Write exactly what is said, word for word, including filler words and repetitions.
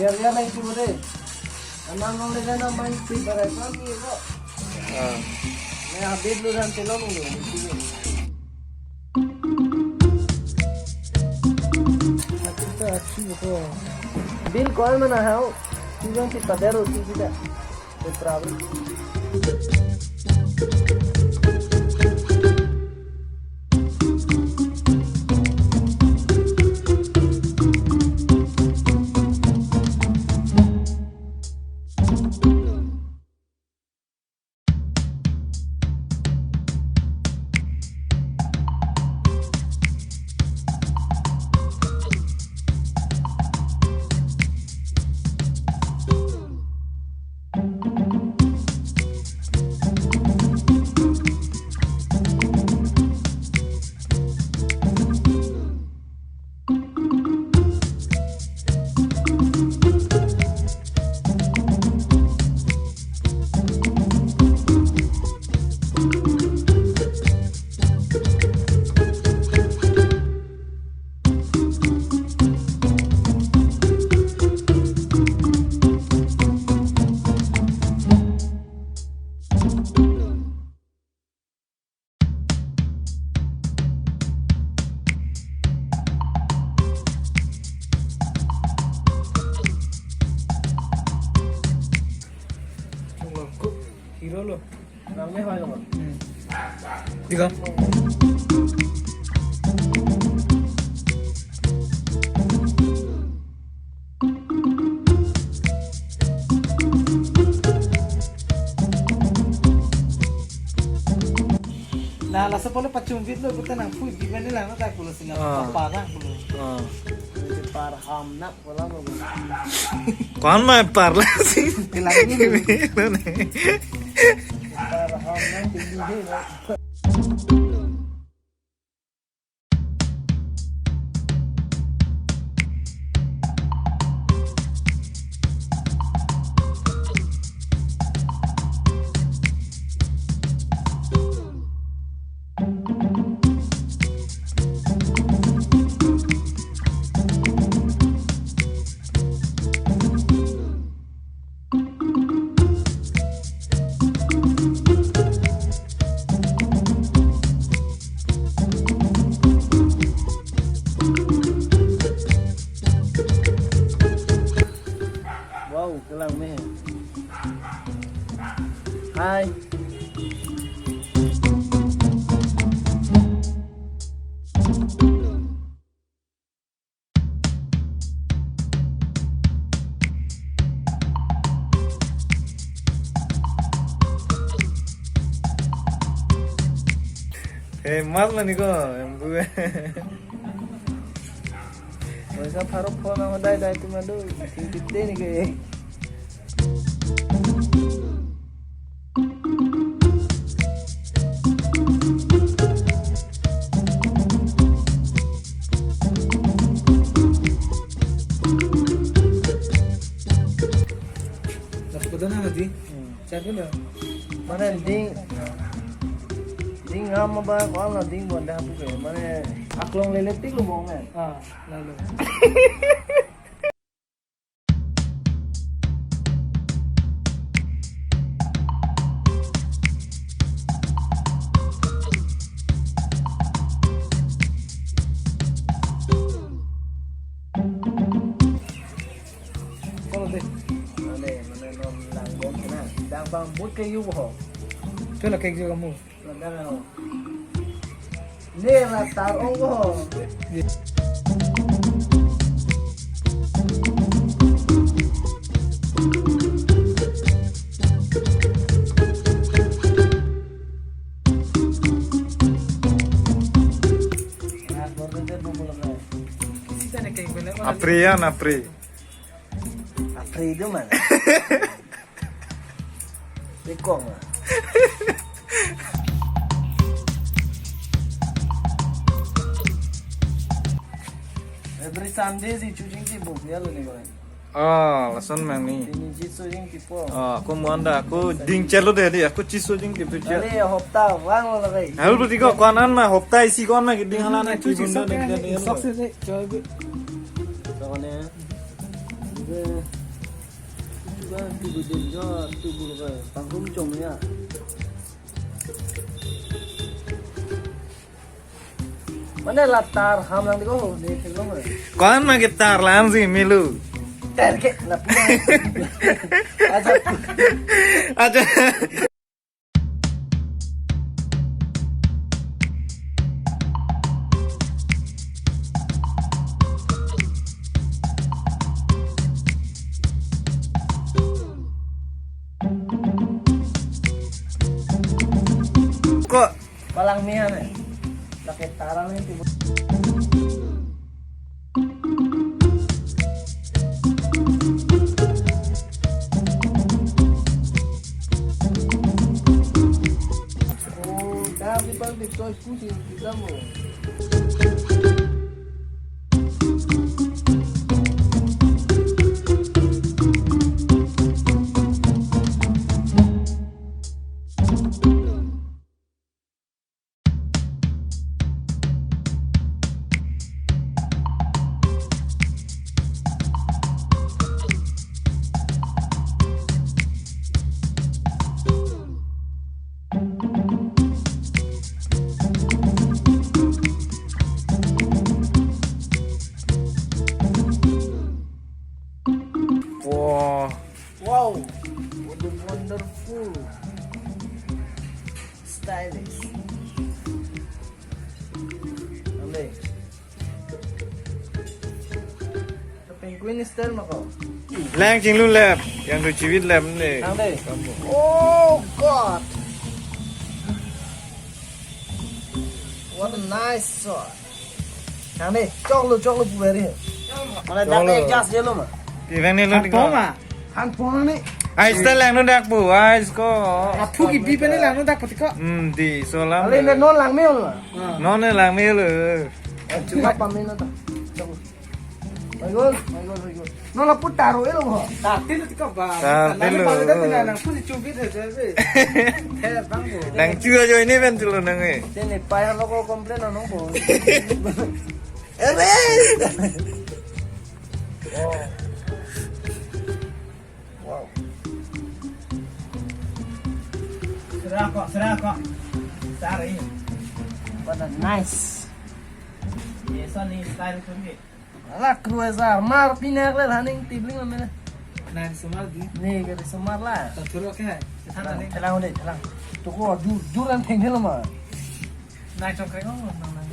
Biar dia main cuma deh. Anang nong lega na main si barai kami kok. Ah. Nah, habis lu dan telong lu. Bill call mana hau? Sijong si padero si sida. No problem. Hero lo. Nang me hoi lo. Hmm. Diga. Nah, laso polo pachum video lo, kita nang pui di mana lang, tak pulo singa. Ah. Apa lang pulo. Ah. Parham nak pulo. Kwan ma parla sing. Kelang ini. Parham nak tinggi deh. Wow, kelang me. Hai. Eh, mas lah niko, em bu. Paisa pharo phone nama dai dai tu madu, tingkit deh niko. Dapat na lagi? Hmm. Cakap lah. Mane ding, ding ham ba ko-an lo ding bon dah buke. Mane aklong lele tik lo bong kan. Ah, lalu. Kalau deh. Mane, mane non lang bom kena. Dang bang but ke yu ho. Coba kayak juga kamu. Lang dang ho. Ne la tar ong ho. Apri ya, Apri. Apri itu mana? Lekong lah. Every Sunday si chujing si buk ya lo ni ko. Ah, lason mang ni. Ini jiso jing tipo. Ah, aku muanda, aku ding chelo deh di, aku jiso jing tipo chelo. Are hopta vang lo lagi. Hal berarti ko kanan mah hopta isi kanan mah ding halan na chuji so kan sok se se choi bu. So ne. Ba, tubu dun jo, tubu ba, pangrum chom ya. Mane la tar ham lang di ko, ne theklong. Kon ma ke tar lang si melu. Ter ke, la pura. Aja. Aja. Ko. Palang mihan eh. Pakai tarang ini tiba. Oh, dah di bang di toy pusi di kamu. Wow. Wow, what a wonderful, stylish. Ande. Penguin style mako. Lang chinglu lep, yang tu chivit lep ne. Ande. Oh God. What a nice shot. Ande, choklo, choklo pu beri. Mana choklo. Dak adjust je lo ma. Tivang ne lo. Than pon ma. Than pon ni. Ai style lang no dak pu, ai ko. Aphu ke bi pen lang no dak pu tiko. Hmm, di so lam. Ale ne non lang me lo. Non ne lang me lo. Cuma pame no ta. Mai gol, mai gol, mai gol. Non la pu taro e lo ho. Tartil tiko ba. Tartil lo. Nang pusi chubit he je. He bang bo. Nang chu ajo ini pen chulo nang e. Sini payah lo ko complain no bo. Ere. Oh. Wow. Sera ko, sera ko. Sari. What a nice. Ye son ni style kun ke. Ala krueza mar pinak le haning tibling le mene. Nang sumar di. Ne ke sumar la. Ta thuro ke hai. Than na ni. Thelang de, thelang. To ko dur, dur an theng thelo ma. Nang chok kai ko, nang nang.